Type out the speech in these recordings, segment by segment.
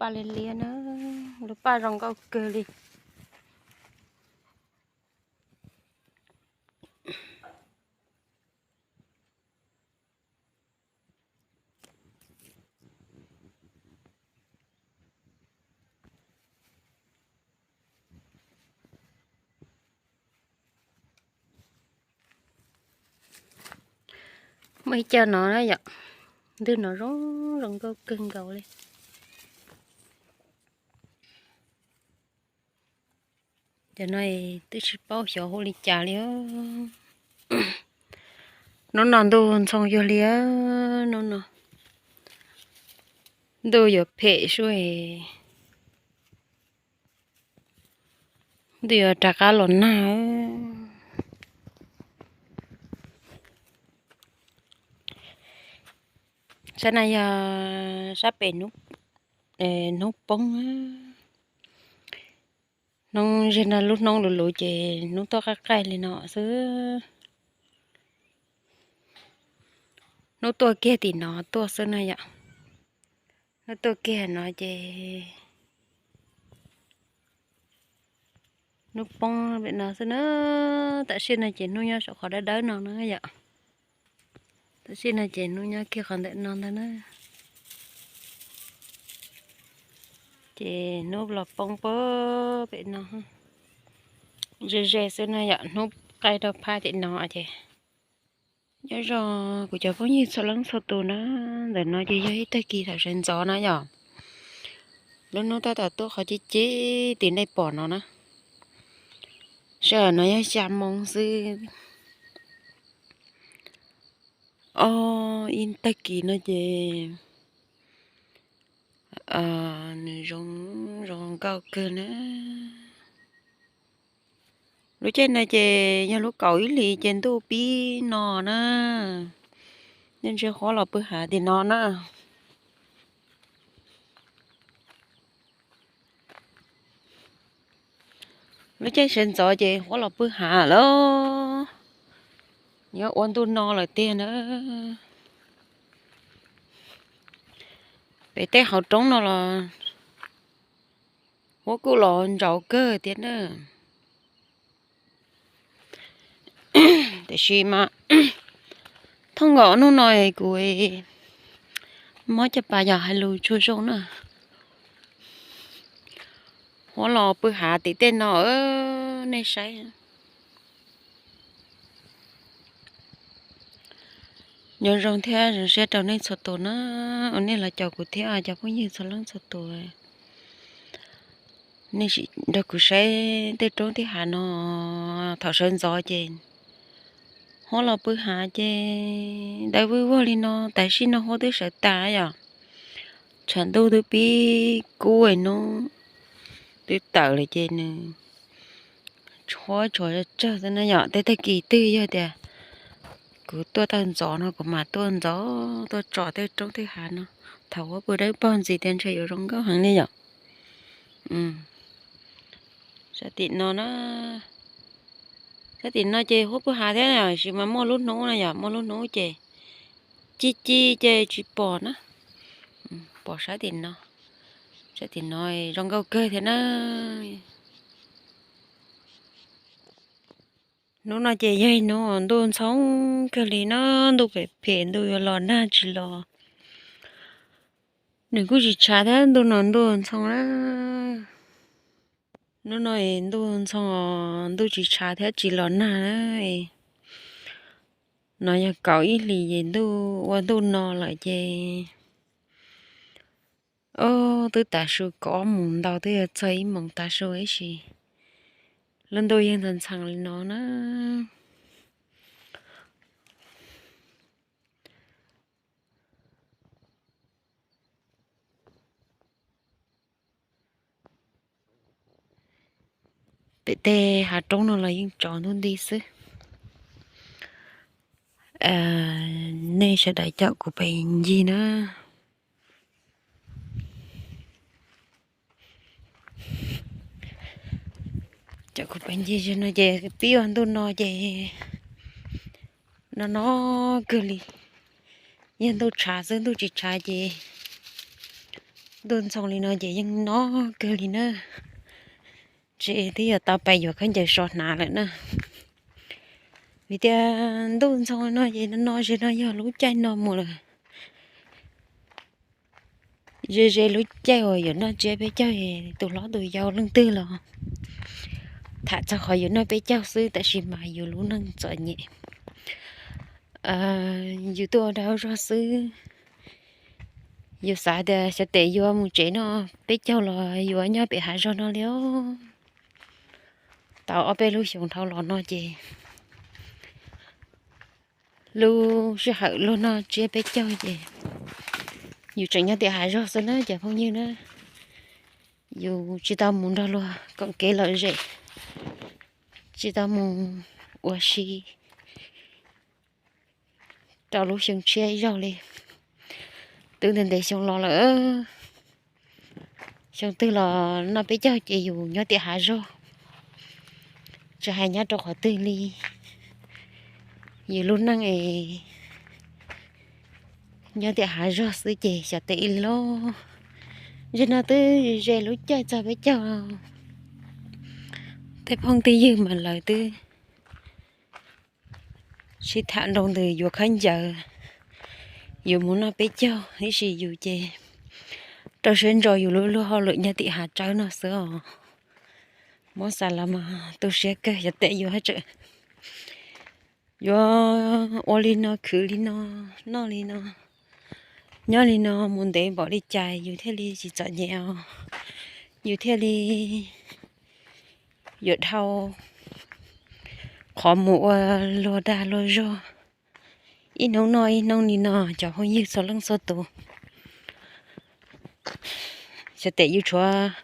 Liab liab na, lub paj zoo nkauj kawg li. Muaj ib co no na yom, ntwg no zoo zoo nkauj kawg nkaus li. Cov no twb tsis paub xyov hu li cas li. Hnub no ntuj ntxhoo cuag li, hnub no ntuj yuav phem sub, ntuj yuav rov qab los nag. Sab na yog sab pem hnub poob. Hnub ze no lub hnub luv luv ces hnub tuaj qaij qaij li no xwb. Hnub tuaj kiag tim no tuaj xwb na yom. Hnub tuaj kiag no ces hnub poob pem no xwb na. Tam sim no ces hnub nyob saum qhov dawb dawb no na yom. Tam sim no ces hnub nyob kiag qhov ntawm no ntag na. Ces hnub los poob pem no ze ze xwb na yom, hnub qaij rau phab tim no ces. Nyob zoo kuv cov phooj ywg txhua leej txhua tus na, ntawm no ces yog ib tag kis thaum sawv ntxov na yom. Lub hnub tab tom tuaj qhov cib cib tim nej pom no na. Sij hawm no yog xya moo xwb. Ob ib tag kis no ces nws zoo zoo nkauj kawg na. Lub caij no ces yog lub kaum ib hlis ces ntuj pib no na. Nej ntsia huab los pw hav tim no na. Lub caij sawv ntxov ces huab los pw hav lawm. Nyob ua ntuj no lawm tiag na. Pem tej hauv roob no los huab kuj los ntsauv kawg tiag na. Tiam sis mas thooj nkaus hnub no kuv mob caj pas yog hais lus tsuag zoo na. Huab los pw hav tim tej no, nej saib. Nyob zoo thiab zoo siab rau nej txhua tus na, uas nej los caum kuv thiab cov phooj ywg txhua leej txhua tus. Nej sim nrog kuv saib tej roob tej hav no, thaum sawv ntxov ces huab los pw hav ces dawb vwj vog li no, tam sim no huab twb sawv tas yom. Tshav ntuj twb pib kub, hnub twb tawm lawm ces nws huab tsuas tsawg xwb na yom. Tej tag kis twg yog tias kuv tuaj tawm ntxov no kuv mam tuaj ntxov tuaj tsom tej roob tej hav no. Thaum huab pw dawb paug ntxiv tias ntshe yuav zoo nkauj heev li yom. Sab tim no na, sab tim no ces huab pw hav thiab, tab sis mas muaj lub hnub na yom, muaj lub hnub ces ci ci ces tsis pom na. Pom sab tim no, sab tim no zoo nkauj kawg thiab na. Hnub no ces yog hnub ntuj ntxhoo kawg li na, ntuj phem phem, ntuj yuav los nag tsis los. Nws kuj tsis tshav thiab, ntuj no ntuj ntxhoo na. Hnub no ntuj ntxhoo os, ntuj tsis tshav thiab tsis los nag. No yog kaum ib hlis ces ntuj ua ntuj no lawm ces, o, twb tav su kaum ob moos ntau, twb yuav txog ib moos tav su ib si. Lub ntuj yeej ntxhee ntxhee li no na. Pem tej hav roob no los yeej tsaus ntuj nti xwb. Nej sawv daws caum kuv pem ncig na. Caum kuv pem ncig no ces pib ua ntuj no ces no no kawg li. Yog ntuj tshav xwb, ntuj tsis tshav ces Ntuj ntxhoo li no ces yeej no kawg li na. Ntshe twb yuav tau pais yuav khaub ncaws so hnav lawm na. Vim tias ntuj ntxhoo no ces no no ze no yog lub caij no mus lawm. Ze ze lub caij uas yuav noj tsiab peb caug, tus hlob tus yau leej twg los tham txog qhov yuav noj peb caug xwb, tab sis mas yus lub neej txom nyem, yus tuaj ua dag ua zog xwb. Yus xav tias xyov tes yuav mus tsev noj peb caug los yuav nyob pem hav zog no li os. Tau ob peb lub xyoo dhau los no ces lub sij hawm luag noj tsiab peb caug ces yus tseem nyob tim hav zog xwb na cov phooj ywg na. Yus tsis tau mus nrog luag koom kev lom zem, tsis tau mus ua si rau lub xyoo tshiab ib zaug li. Twb ntev ntev xyoo los lawm, xyoo twg los noj peb caug ces yus nyob tim hav zog, tsis hais nyob rau qhov twg li. Yus lub neej es nyob tim hav zog xwb ces xyov tes ib li lauj. Zaum no twb ze lub caij txog peb caug, tej phooj tej ywg mas lawv twb sib tham nroo ntws yuav khaub ncaws, yuav mus noj peb caug, tiam sis yus ces rau siab ntso yus lub luag hauj lwm nyob tim hav tsawb no xwb os. Muab xav los mas tu siab kawg, xyov tes yuav haj tseem yuav ua li no, khwv li no, noj li no, nyob li no mus ntev npaum li cas yus thiaj li tsis txom nyem os, yus thiaj li yuav dhau qhov mus ua luag dag luag zog ib hnub noj ib hnub li no cov phooj ywg txhua leej txhua tus. Xyov tes yus tshuav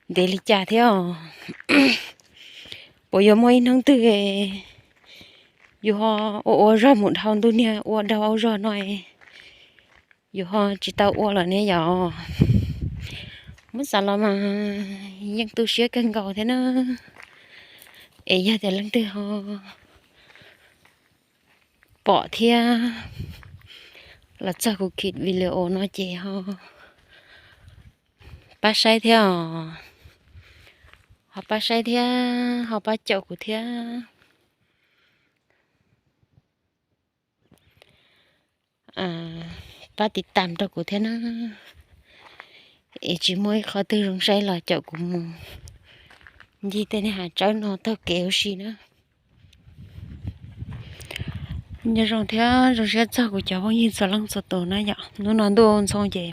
ntev li cas thiab os. Puas yuav muaj ib hnub twg yus ho ua ua zog mus dhau ntuj niag ua dhau ua zog no, yus ho tsis tau ua lawm ne yom? Muab xav los mas yeej tu siab kawg nkaus thiab na. Es yog tias leej twg ho pom thiab los txog kuv kis video no ces ho pab saib thiab os, ho pab saib thiab ho pab caum kuv thiab, pab tiv tam rau kuv thiab na. Es tsis muaj ib qhov twg zoo saib los caum kuv mus ncig tej niag hav tsawb no taug kev ua si na. Nyob zoo thiab zoo siab txog kuv cov phooj ywg txhua leej txhua tus na yom. Hnub no ntuj ntxhoo ces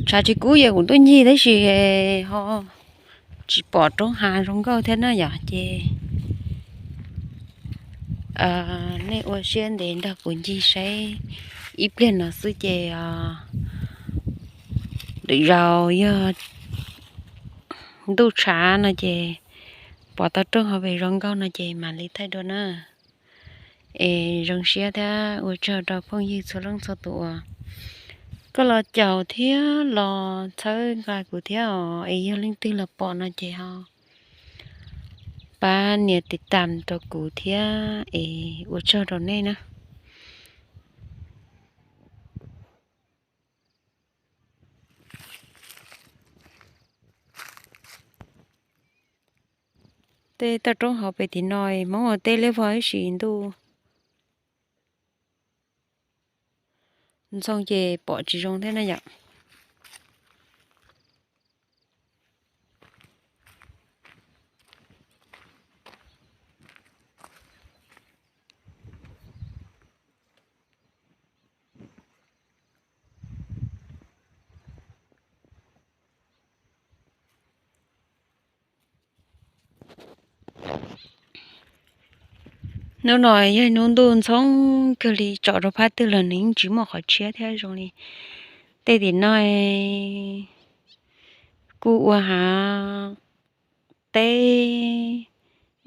tshav tsis kub ces kuv tuaj ncig tab sis ho tsis pom roob hav zoo nkauj thiab na yom. Ces nej ua siab ntev nrog kuv ncig saib ib pliag no xwb ces lwm zaus yog ntuj tshav no ces pom tau roob hav pem zoo nkauj no ces mam li thaij dua na. Es zoo siab thiab ua tsaug rau phooj ywg txhua leej txhua tus uas koj los caum thiab los txhawb nqa kuv thiab os. Es yog leej twg los pom no ces ho pab nias tiv tam rau kuv thiab es ua tsaug rau nej na. Tej toj roob hauv pem tim no Hmoob ua teb liab vog ib sim ntuj ntxhoo ces pom tsis zoo thiab na yom. Hnub no yog hnub ntuj ntxhoo kawg li, tsom rau phab twg los nws yeej tsis muaj qhov tshiab thiab zoo li. Tej tim no kuj ua hav teb,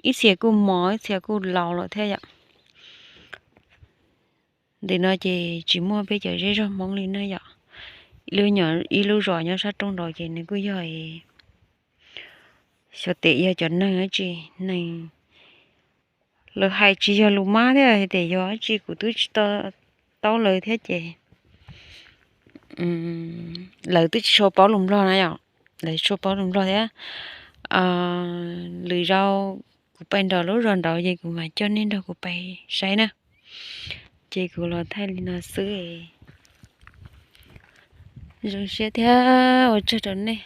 ib txhia kuj mos ib txhia kuj laus lawm thiab yom. Ntawm no ces tsis muaj peb cov zej zog Hmoob li na yom. Ib lub zos nyob sab roob nraud ces nws kuj yog, xyov tes yog cov neeg dab tsi, neeg, lawv hais tsis yog lus mab thiab tias yog dab tsi kuv twb tsis tau taub lawv thiab ces lawv twb tsis tshua paub lus Nplog na yom, lawv tsis tshua paub lus Nplog thiab. Lwm zaus kuv pais nrog lub zos nraud ces kuv mam coj nej nrog kuv pais saib na. Ces kuv los thaij li no xwb. Zoo siab thiab ua tsaug rau nej.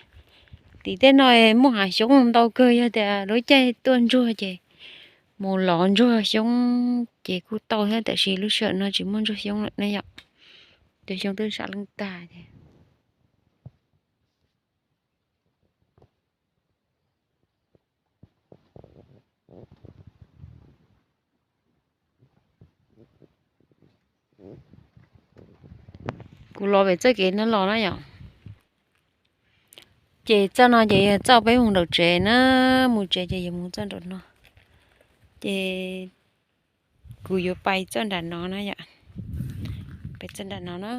Tim tej no muaj hav xyoob ntau kawg, yog tias lub caij tuaj ntsuag ces mus lov ntsuag xyoob ces kuj tau thiab, tab sis lub sij hawm no tsis muaj ntsuag xyoob lawm ne yom. Cov xyoob twb sam leej tag ces kuv los pem txoj kev no los na yom. Ces txoj no ces yog txoj peb mus nraum tsev na, mus tsev ces yuav mus txoj nraum no. Ces kuv yuav pais txoj nram no na yom, pais txoj nram no na.